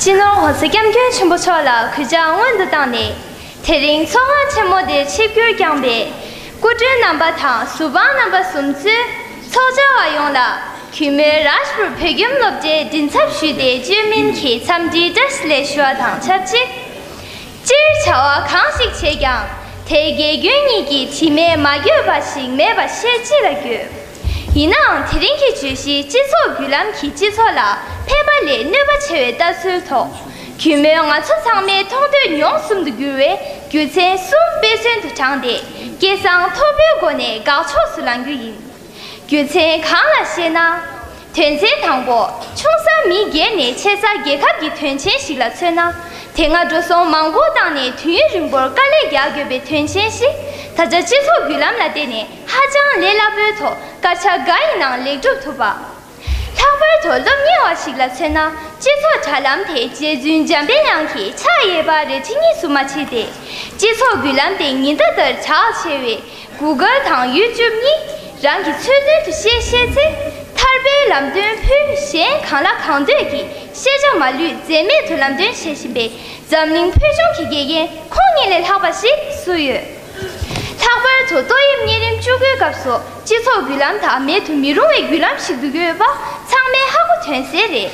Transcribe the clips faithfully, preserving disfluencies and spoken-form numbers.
སྤྱི་ནོར་༸གོང་ས་༸སྐྱབས་མགོན་ཆེན་པོ་མཆོག་ལ་གུས་ཕྱག་སྔོན་དུ་བཏང་ནས། དེ་རིང་ཚོགས་ཁང་ཆེན་མོ་འདིར་ཆིབས་བསྒྱུར་བསྐྱངས་པའི་སྐུ་མགྲོན་རྣམ་པ་དང་ཟུར་དཔང་རྣམ་པ་གསུམ་གཙོས་ཚོགས་བཅར་བ་ཡོངས་ལ་གུས་མོས་རཱཇ་པུར་བོད་ཁྱིམ་སློབ་གྲྭའི་མགྲིན་ཚབ་ཞུས་ཏེ་བཅོས་མིན་གྱི་འཚམས་འདྲིའི་བཀྲ་ཤིས་བདེ་ལེགས་ཞུ་བ་དང་ཆབས་ཅིག་སྤྱིར་བྱ་བ་གང་ཞིག་བྱེད་ཀྱང་དེ་དགེ་སྐྱོན་ཉིད་ཀྱིས་དྲི་མས་མ་གོས་པ་ཞིག་མེད་པ་ཤེས་ཅི་ལ་དགོས། ཡིན་ནའང་དེ་རིང་གི་བརྗོད་གཞི་སྤྱི་ཚོགས་བརྒྱུད་ལམ་གྱིས་སྤྱི་ཚོགས་ལ་ཕན་པ་ལས་གནོད་པ་ཆེ་བའི་ལྟ་ཚུལ་ཐོག་གུས་མོས་ང་ཚོ་ཚང་མའི་མཐོང་ཐོས་མྱོང་གསུམ་དུ་གྱུར་བའི་རྒྱུ་མཚན་གསུམ་དཔེ་མཚོན་དུ་དྲངས་ཏེ་སྐད་གསང་མཐོ་པོའི་སྒོ་ནས་དགག་ཕྱོགས་སུ་ལངས་རྒྱུ་ཡིན། རྒྱུ་མཚན་གང་ལགས་ཤེ་ན། དོན་ཚན་དང་པོ། ཆུང་ས་མི་སྒེར་ནས་ཆེ་ས་རྒྱལ་ཁབ་ཀྱི་དོན་ཆེན་ཞིག་ལ་མཚོན་ན། དེ་སྔ་འགྲོ་སོང་མང་པོ་བཏང་ནས་དུས་ཡུན་རིང་པོར་དཀའ་ལས་རྒྱག་དགོས་པའི་དོན་ཆེན་ཞིག་ད་ཆ་སྤྱི་ཚོགས་བརྒྱུད་ལམ་ལ་བརྟེན་ནས་ཧ་ཅང་ལས་སླ་པོའི་ཐོག་སྐར་ཆ་འགའ་ཡི་ནང་ལེགས་གྲུབ་ཐུབ་པ། ལྷག་པར་དུ་སློབ་གཉེར་བ་ཞིག་ལ་མཚོན་ན། སྤྱི་ཚོགས་དྲ་ལམ་དེ་རྗེ་བཙུན་འཇམ་དཔལ་དབྱངས་ཀྱི་ཕྱག་གཡས་པ་རལ་གྲི་གཉིས་སུ་མ་ཕྱེ་སྟེ། སྤྱི་ཚོགས་བརྒྱུད་ལམ་དེ་ཉིན་ཟླ་ལྟར་གྲགས་ཆེ་བའི་གུ་གལ་དང་ཡུ་ཊུབ་གཉིས། རང་གི་ཚོད་འཛིན་དུ་བཤད་ཤེས་ཚེ། ཐར་པའི་ལམ་སྟོན་ཕུལ། གཞན་གང་ལ་གང་འདོད་ཀྱི་ཤེས་བྱ་མ་ལུས་འཛད་མེད་དུ་ལམ་སྟོན་བྱེད་བཞིན་པའི་འཛམ་གླིང་ཕུལ་བྱུང་གི་དགེ་རྒན་ཁོང་ཉིད་ལས་ལྷག་པ་ཞིག་སུ་ཡོད། ལྷག་པར་དུ་ཏོག་དབྱིབས་གཉན་རིམས་བཅུ་དགུའི་སྐབས་སུ་སྤྱི་ཚོགས་བརྒྱུད་ལམ་དག་མེད་དུ་མི་རུང་བའི་བརྒྱུད་ལམ་ཞིག་ཏུ་གྱུར་ཡོད་པ་ཚང་མས་ཧ་གོ་དོན་གསལ་རེད།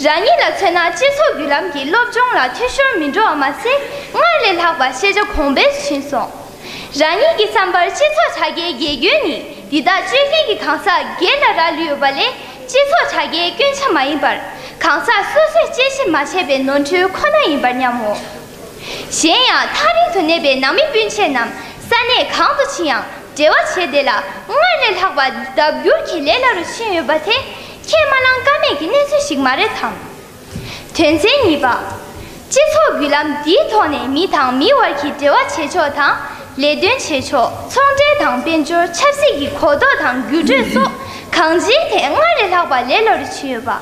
རང་ཉིད་ལ་མཚོན་ན་སྤྱི་ཚོགས་བརྒྱུད་ལམ་གྱི་སློབ་སྦྱོང་ལ་འཐུས་ཤོར་མི་འགྲོ་བ་མ་ཟད། སྔར་ལས་ལྷག་པ་ཤེས་བྱ་གོང་འཕེལ་ཕྱིན་སོང་། རང་ཉིད་ཀྱི་བསམ་པར་སྤྱི་ཚོགས་དྲ་རྒྱའི་དགེ་སྐྱོན་ནི་འདི་དག་བཅོས་སྐྱོན་གྱི་གང་ཟག་སྒེར་ལ་རག་ལུས་ཡོད་པ་ལས་སྤྱི་ཚོགས་དྲ་རྒྱའི་སྐྱོན་ཆ་མ་ཡིན་པར། གང་ཟག་སོ་སོས་དཔྱད་ཞིབ་མ་བྱས་པའི་ནོར་འཁྲུལ་ཁོ་ན་ཡིན་པར་སྙམ་མོ། གཞན་ཡང་ཐག་རིང་དུ་གནས་པའི་ནང་མི་སྤུན་མཆེད་རྣམས་ས་གནས་གང་དུ་ཕྱིན་ཡང་འབྲེལ་བ་བྱེད་བདེ་ལ་སྔར་ལས་ལྷག་པ་ལྡབ་འགྱུར་གྱིས་ལས་སླ་རུ་ཕྱིན་ཡོད་པ་དེ་ཁས་མ་བླངས་ཀ་མེད་ཀྱི་གནས་ཚུལ་ཞིག་མ་རེད་དམ། དོན་ཚན་གཉིས་པ། སྤྱི་ཚོགས་བརྒྱུད་ལམ་འདིའི་ཐོག་ནས་མི་དང་མི་བར་གྱི་འབྲེལ་བ་བྱེད་ཕྱོགས་དང་ལས་དོན་བྱེད་ཕྱོགས། ཚོང་འབྲེལ་དང་དཔལ་འབྱོར། ཆབ་སྲིད་ཀྱི་གོ་རྟོགས་དང་འགྱུར་འགྲོས་སོགས་གང་ཅིའི་ཐད་སྔར་ལས་ལྷག་པ་ལས་སླ་རུ་ཕྱིན་ཡོད་པ།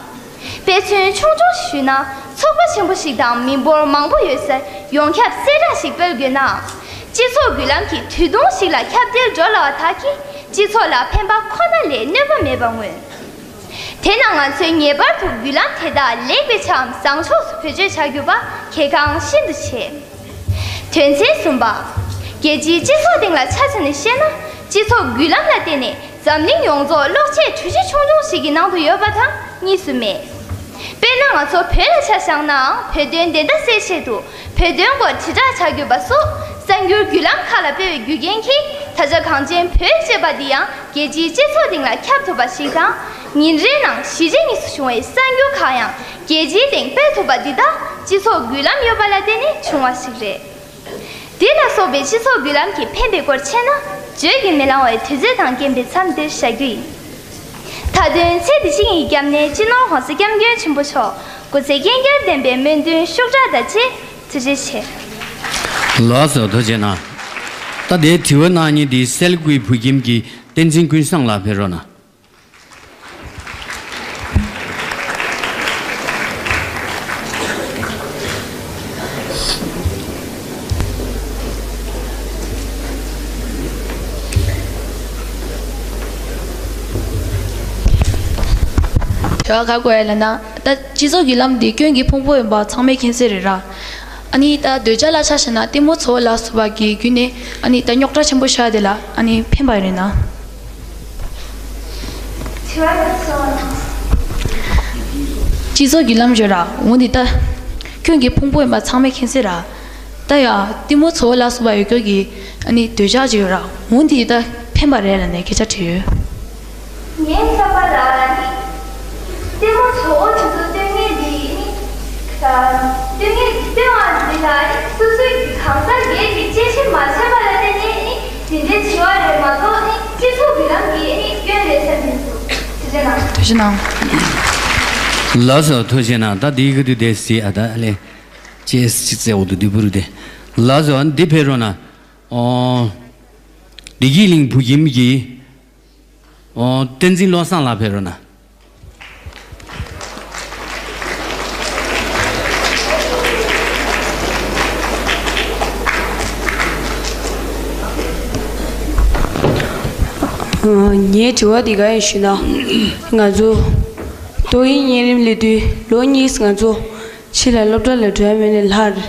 དཔེ་མཚོན་ཆུང་ཆུང་ཞིག་ཞུས་ན། ཚོགས་པ་ཆེན་པོ་ཞིག་དང་མི་འབོར་མང་པོ་ཡོད་སར་ཡོངས་ཁྱབ་གསལ་བསྒྲགས་ཤིག་སྤེལ་དགོས་ནའང་། སྤྱི་ཚོགས་བརྒྱུད་ལམ་གྱི་དུས་ཐུང་ཞིག་ལ་ཁྱབ་གདལ་འགྲོ་སླ་བ་དག་གིས་སྤྱི་ཚོགས་ལ་ཕན་པ་ཁོ་ན་ལས་གནོད་པ་མེད་པར་མངོན། དེས་ན་ང་ཚོས་ངེས་པར་དུ་བརྒྱུད་ལམ་དེ་དག་ལེགས་པའི་ཆའམ་བཟང་ཕྱོགས་སུ་བེད་སྤྱོད་བྱ་དགོས་པ་གལ་འགངས་ཤིན་ཏུ་ཆེ། དོན་ཚན་གསུམ་པ། རྒྱལ་སྤྱིའི་སྤྱི་ཚོགས་སྟེང་ལ་ཆ་མཚོན་ནས་བཤད་ན། སྤྱི་ཚོགས་བརྒྱུད་ལམ་ལ་བརྟེན་ནས་འཛམ་གླིང་ཡོངས་རྫོགས་གློག་ཆས་འཕྲུལ་ཆས་ཆུང་ཆུང་ཞིག་གི་ནང་དུ་ཡོད་པ་དང་གཉིས་སུ་མེད། དཔེར་ན་ང་ཚོ་བོད་ལ་ཆ་བཞག་ནའང་བོད་དོན་བདེན་མཐའ་གསལ་ཆེད་དུ་བོད་དོན་སྐོར་དྲིལ་བསྒྲགས་བྱ་དགོས་པ་སོགས་གསར་འགྱུར་བརྒྱུད་ལམ་ཁག་ལ་སྤེལ་བའི་རྒྱུ་རྐྱེན་གྱིས་ད་ཆ་གངས་ཅན་བོད་ཅེས་པ་འདི་ཡང་རྒྱལ་སྤྱིའི་སྤྱི་ཚོགས་སྟེང་ལ་ཁྱབ་ཐུབ་པ་ཞིག་དང་། ཉིན་རེའི་ནང་གཞིས་བྱེས་གཉིས་སུ་བྱུང་བའི་གསར་འགྱུར་ཁག་ཡང་རྒྱལ་སྤྱིའི་སྟེང་སྤེལ་ཐུབ་པ་འདི་དག་སྤྱི་ཚོགས་བརྒྱུད་ལམ་ཡོད་པ་ལ་བརྟེན་ནས་བྱུང་བ་ཞིག་རེད། འདི་ལ་སོགས་པའི་སྤྱི་ཚོགས་བརྒྱུད་ལམ་གྱི་ཕན་པའི་སྐོར་འཆད་ན་བརྗོད་ཀྱིས་མི་ལང་བའི་དུས་ཚོད་དང་རྐྱེན་པས་མཚམས་འདིར་བཞག་རྒྱུ་ཡིན། མཐའ་དོན་ཚེ་འདི་ཕྱི་གཉིས་ཀྱི་སྐྱབས་གནས་སྤྱི་ནོར་༸གོང་ས་༸སྐྱབས་མགོན་ཆེན་པོ་མཆོག་སྐུ་ཚེ་བསྐལ་བརྒྱར་བརྟན་པའི་སྨོན་འདུན་ཤུགས་དྲག་དང་བཅས་ཐུགས་རྗེ་ཆེ། ལགས་སོ། ཐུགས་རྗེ་གནང་། ད་ལྟའི་དྲི་བ་གནང་མཁན་འདི་སེལ་ཀུའི་བུ་ཁྱིམ་གྱི་བསྟན་འཛིན་ཀུན་བཟང་ལགས་ཕེབས་རོགས་གནང་། དྲི་བ་ག་དགོས་ལབ་ན། ད་སྤྱི་ཚོགས་བརྒྱུད་ལམ་འདི་སྐྱོན་གྱི་ཕུང་པོ་ཡིན་པ་ཚང་མས་མཁྱེན་གསལ་རེད་ར། ཨ་ནི་ད་འདོད་ཆགས་ལ་ཆ་བཞག་ན་ལྟད་མོ་ཚོ་ལ་སོགས་པ་གི་བརྒྱུད་ནས་ཨ་ནི་ད་རྙོག་དྲ་ཆེན་པོ་ཤར་དེ་ལ་ཨ་ནི་ཕན་པ་ཡོད་རེད་ན། སྤྱི་ཚོགས་བརྒྱུད་ལམ་ཡོད་ར། འོ་འདི་ད་སྐྱོན་གྱི་ཕུང་པོ་ཡིན་པ་ཚང་མས་མཁྱེན་གསལ་ར། ད་ཡ་ལྟད་མོ་ཚོ་ལ་སོགས་པ་ཡོད་སྐྱོ་གི་ཨ་ནི་འདོད་ཆགས་ཅིག་ཡོད་ར། འོ་འདི་ད་ཕན་པ་རེད་ལབ་ནས་སྐད་ཆ་དྲིས་ཡོད། ངའི་བསམ་པ་ལ་ནི། ལྟད་མོ་ཚོ་བོ་དེ་ཚོ་སྟོན་མཁན་འདི་ནི། ད་སྟོན་མཁན་འདི་སྟོན་པ་འདི་ལ་ནི་སོ་སོའི་གི་གང་ཟག་སྒེར་གྱི་དཔྱད་ཞིབ་མ་བྱས་པ་ལ་བརྟེན་ནས་ནི་དེ་འདྲའི་བྱུང་བ་རེད་མ་གཏོགས་ནི་སྤྱི་ཚོགས་བརྒྱུད་ལམ་གྱི་ནི་སྐྱོན་རེད་བསམ་གྱི་མི་འདུག་ཐུགས་རྗེ་གནང་། ཐུགས་རྗེ་གནང་། ལགས་སོ། ཐུགས་རྗེ་གནང་། ད་འདིའི་གི་དུས་དེ་སི་ཨ་ད་ལེ། ཅེས་ཅི་ཙེ་འོ་དུ་དུ་བུ་རུ་དེ། ལགས་སོ། འདི་ཕེབས་རོགས་གནང་། ཨོ། བདེ་སྐྱིད་གླིང་བུ་ཁྱིམ་གྱི། ཨོ། བསྟན་འཛིན་བློ་བཟང་ལགས་ཕེབས་རོགས་གནང་། ཨོ། ངའི་དྲི་བ་འདི་ག་ཡིན་ཞུས་ན། ང་ཚོ་ཏོག་དབྱིབས་གཉན་རིམས་སླེབས་དུས་ལོ་གཉིས་ང་ཚོ། ཕྱི་ལ་སློབ་གྲྭ་ལ་འགྲོ་ཡ་མེད་ནས་ལྷག་རེད།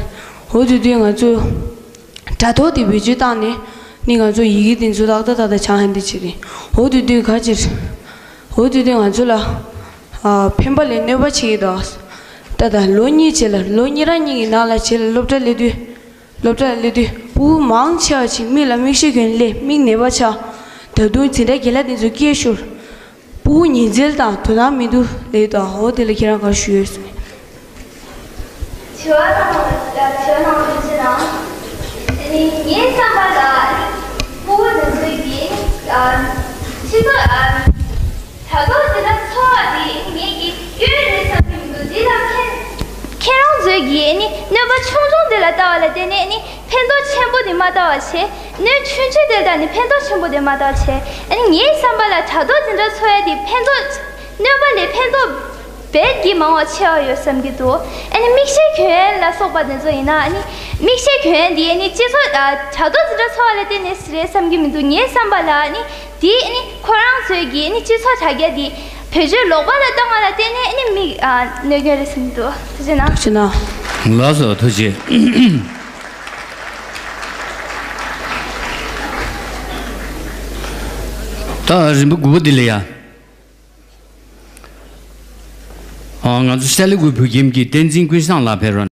འོ་དེ་དུས་ང་ཚོ་དྲ་ཐོག་དེ་བེད་སྤྱོད་བཏང་ནས་ནི་ང་ཚོ་ཡི་གེ་དེ་ཚོ་ཏག་ཏག་ཏག་ཏག་སྦྱང་ཧན་དེ་བྱེད་རེད། འོ་དེ་དུས་ག་ཅིར། འོ་དེ་དུས་ང་ཚོ་ལ་ཨ་ཕན་པ་ལས་གནོད་པ་བྱེད་ཀྱི་འདུག་ད་ལྟ་ལོ་གཉིས་རྗེས་ལ་ལོ་གཉིས་རང་གཉིས་ཀྱི་ནང་ལ་རྗེས་ལ་སློབ་གྲྭ་སླེབས་དུས། སློབ་གྲྭ་སླེབས་དུས་ཕྲུ་གུ་མང་ཆེ་བ་ཞིག་མིག་ལ་མིག་ཤེལ་གྱོན་སླེབས། མིག་ནད་པ་ཆགས། ད་དུང་འཛིན་གྲྭ་རྒན་ལགས་དེ་ཚོ་སྐད་ཤོར། ཕྲུ་གུ་ཉིན་མཚན་དང་དོ་སྣང་མི་འདུག་ལབ་དང་། འོ་དེ་ལ་ཁྱེད་རང་ག་རེ་ཞུ་ཡོད་སོང་། དྲི་བ་གནང་བ་དྲི་བ་གནང་བ་ཐུགས་རྗེ་གནང་། ཨ་ནི་ངའི་བསམ་པ་ལ་ཕྲུ་གུ་དེ་ཚོ་གིས་ཨ་སྤྱི་ཚོགས་ཨ་དྲ་ཐོག་འཛིན་གྲྭ་ཚོགས་པ་དེ་ངེད་ཀྱི་སྐྱོན་རེད་བསམ་གྱི་མི་འདུག་འདི་ལ་ཁྱེད་ཁྱེད་རང་ཚོས་ཀྱིས་ཨ་ནི་གནོད་པ་ཆུང་ཆུང་དེ་ལ་ལྟ་བ་ལ་བརྟེན་ནས་ཨ་ནི་ཕན་ཐོགས་ཆེན་པོ་དེ་མ་ལྟ་བ་བྱས། གནོད་ཆུང་ཆུང་དེ་ལ་ནི་ཕན་ཐོགས་ཆེན་པོ་དེ་མ་ལྟ་བ་བྱས། ཨ་ནི་ངའི་བསམ་པ་ལ་དྲ་ཐོག་འཛིན་གྲྭ་ཚོགས་ཡ་དེ་ཕན་ཐོགས་གནོད་པ་ལས་ཕན་ཐོགས་རྦད་ཀྱིས་མང་བ་ཆེ་བ་ཡོད་བསམ་གྱི་འདུག་ཨ་ནི་མིག་ཤེལ་གྱོན་ཡ་ལ་སོགས་པ་དེ་ཚོ་ཡིན་ན་ཨ་ནི་མིག་ཤེལ་གྱོན་ཡ་འདི་ཨ་ནི་སྤྱི་ཚོགས་ཨ་དྲ་ཐོག་འཛིན་གྲྭ་ཚོགས་པ་ལ་བརྟེན་ནས་རེད་བསམ་གྱི་མི་འདུག་ངའི་བསམ་པ་ལ་ཨ་ནི་དེ་ཨ་ནི་ཁོ་རང་ཚོས་ཀྱིས་ཨ་ནི་སྤྱི་ཚོགས་དྲ་རྒྱ་འདི་བེད་སྤྱོད་ལོག་པ་ལ་བཏང་བ་ལ་བརྟེན་ནས་ཨ་ནི་མིག་ཨ་གནོད་སྐྱོན་རེད་བསམ་གྱི་འདུག་ཐུགས་རྗེ་གནང་། ཐུགས་རྗེ་གནང་། ལགས་སོ་ཐུགས་རྗེ། ད་རིམ་པ་དགུ་པ་འདི་ལ་ཡ། ཨ་ང་ཚོ་ཤ་ལི་གུ་བོད་ཁྱིམ་གྱི་བསྟན་འཛིན་ཀུན་བཟང་ལགས་ཕེབས་རོགས།